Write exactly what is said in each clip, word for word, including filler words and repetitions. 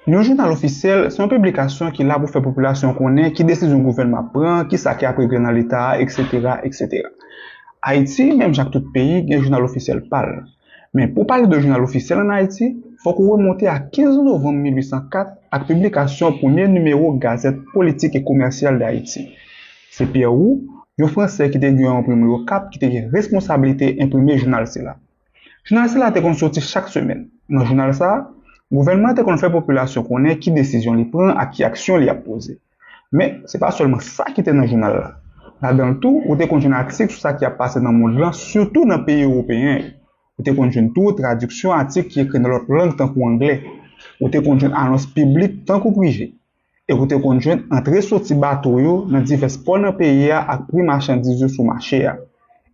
Yon jounal ofisyèl se yon piblikasyon ki la pou fè popilasyon konnen ki desizyon gouvènman ap pran, ki sa ki ap regle nan Leta a, etsetera, etsetera. Ayiti, menm jan ak tout peyi, gen jounal ofisyèl pa l. Men pou pale de jounal ofisyèl ann Ayiti, fòk ou remonte a kenz novanm mil uit san kat ak piblikasyon premye nimewo Gazette Politique et Commerciale d'Haïti. Se Pierre Roux, yon Fransè ki te gen yon enprimri Okap, ki te gen responsablite enprime jounal sila. Jounal sila te konn soti chak semèn. Nan jounal sa a, gouvènman an te konn fè popilasyon konnen ki desizyon li pran ak ki aksyon li ap poze. Men, se pa sèlman sa ki te nan jounal la. Ladan l tou, ou te konn jwenn atik sou sa ki ap pase nan mond lan, sitou nan peyi ewopeyen yo. Ou te konn jwenn tou tradiksyon atik ki ekri nan lòt lang tankou anglè. Ou te konn jwenn anons piblik tankou prive. E ou te konn jwenn antre soti bato yo nan divès pò nan peyi a ak pri machandiz yo sou mache a.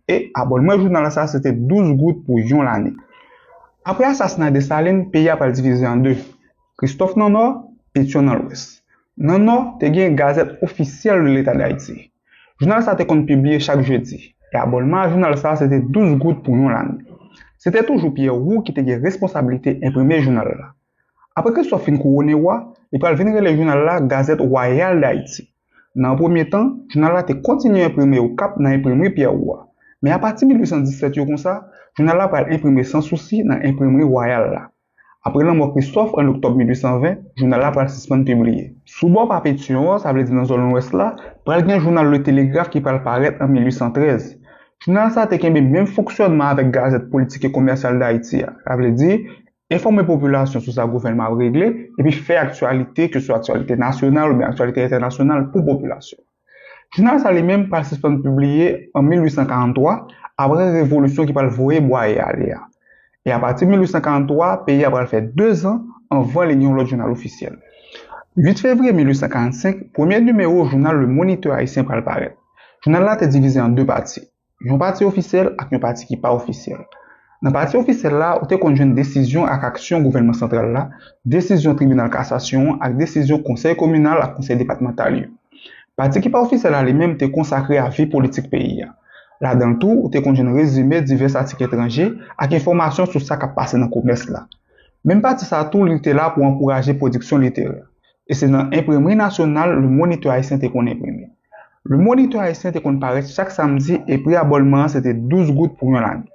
E abònman jounal sa se te douz goud pou yon lane. Apre asasina Desalin, peyi a pral divize an de. Kristòf nan nò, Petyon nan lwès. Nan nò, te gen gazèt ofisyèl de Leta Dayiti. Jounal sa te konn pibliye chak jedi. E abònman a jounal sa se te douz goud pou yon lane. Se te toujou Pierre Roux ki te gen responsablite enprime jounal la. Apre Kristòf fin kouwone wa, li pral vin rele jounal la Gazette Royale d'Haïti. Nan yon premye tan, jounal la te kontinye enprime Okap nan enprimri Pierre Roux a. Men apati mil uit san disèt yo konsa, jounal la pral enprime Sans Souci nan enprimri Wayal la. Apre lanmò Kristòf an oktòb mil uit san ven, jounal la pral sispann pibliye. Sou bò pa Petyon an, sa vle di nan zòn lwès la, pral gen jounal Le Télégraphe ki pral parèt an mil uit san trèz. Jounal sa te kenbe menm fonksyònman avèk Gazette Politique et Commerciale d'Haïti a, sa vle di enfòme popilasyon sou sa gouvènman ap regle, epi fè aktyalite, ke swa aktyalite nasyonal oubyen aktyalite entènasyonal pou popilasyon. Jounal sa li menm pral sispann pibliye an mil uit san karanntwa, apre revolisyon ki pral voye bwaye ale a. E apati mil uit san karanntwa, peyi a pral fè dezan anvan li gen yon lòt jounal ofisyèl. Uit fevriye mil uit san karannsenk, premye nimewo jounal Le Moniteur Haïtien pral parèt. Jounal la te divize an de pati. Yon pati ofisyèl ak yon pati ki pa ofisyèl. Nan pati ofisyèl la, ou te konn jwenn desizyon ak aksyon gouvènman santral la, desizyon tribinal kasasyon an ak desizyon konsèy kominal ak konsèy depatmantal yo. Pati ki pa ofisyèl la li menm te konsakre a vi politik peyi a. Ladan l tou, ou te konn jwenn rezime divès atik etranje ak enfòmasyon sou sa k ap pase nan komès la. Menm pati sa a tou, li te la pou ankouraje pwodiksyon literè. E se nan enprimri nasyonal Le Moniteur Haïtien te konn enprime. Le Moniteur Haïtien te konn parèt chak samdi e pri abònman an se te douz goud pou yon lane.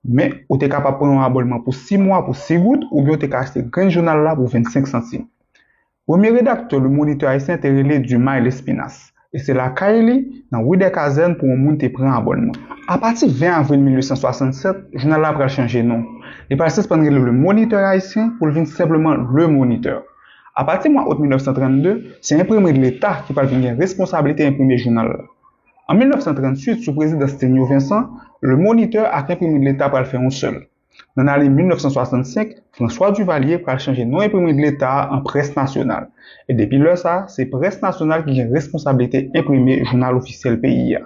Men, ou te kapab pran yon abònman pou sis mwa pou sis goud oubyen ou te ka achte grenn jounal la pou vennsenk santim. Premye redaktè Le Moniteur Haïtien te rele Dumas Lespinasse, e se lakay li, nan Rue des Casernes, pou yon moun te pran abònman. Apati ven avril mil uit san swasannsèt, jounal la pral chanje non. Li pral sispann rele Le Moniteur Haïtien pou l vin senpleman Le Moniteur. Apati mwa out mil nèf san trannde, se enprimri Leta ki pral vin gen responsablite enprime jounal la. An mil nèf san tranntuit, sou prezidans Stenio Vincent, Le Moniteur ak enprimri Leta pral fè yon sèl. Nan ane mil nèf san swasannsenk, François Duvalier pral chanje non enprimri Leta a an Presse Nationale. E depi lè sa a, se Presse Nationale ki gen responsablite enprime jounal ofisyèl peyi a.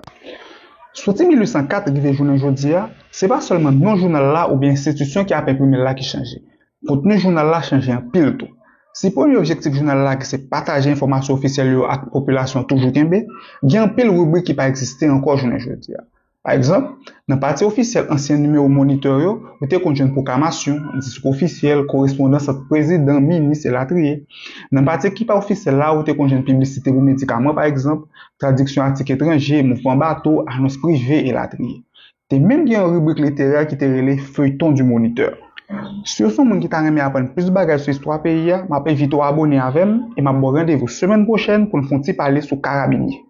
Soti mil uit san kat rive jounen jodi a, se pa sèlman non jounal la oubyen enstitisyon ki ap enprime l la ki chanje. Kontni jounal la chanje anpil tou. Si premye objektif jounal la ki se pataje enfòmasyon ofisyèl yo ak popilasyon toujou kenbe, gen anpil ribrik ki pa egziste ankò jounen jodi a. Pa egzanp, nan pati ofisyèl ansyen nimewo Moniteur yo, ou te konn jwenn pwoklamasyon, diskou ofisyèl, korespondans ant prezidan, minis, elatriye. Nan pati ki pa ofisyèl la, ou te konn jwenn piblisite pou medikaman, pa egzanp, tradiksyon atik etranje, mouvman bato, anons prive, elatriye. Te menm gen yon ribrik literè ki te rele Feuilleton du Moniteur. Si w se yon moun ki ta renmen aprann plis bagay sou istwa peyi a, m ap envite w abone avè m e m ap ba w randevou semèn pwochèn pou n fè yon ti pale sou karabinye.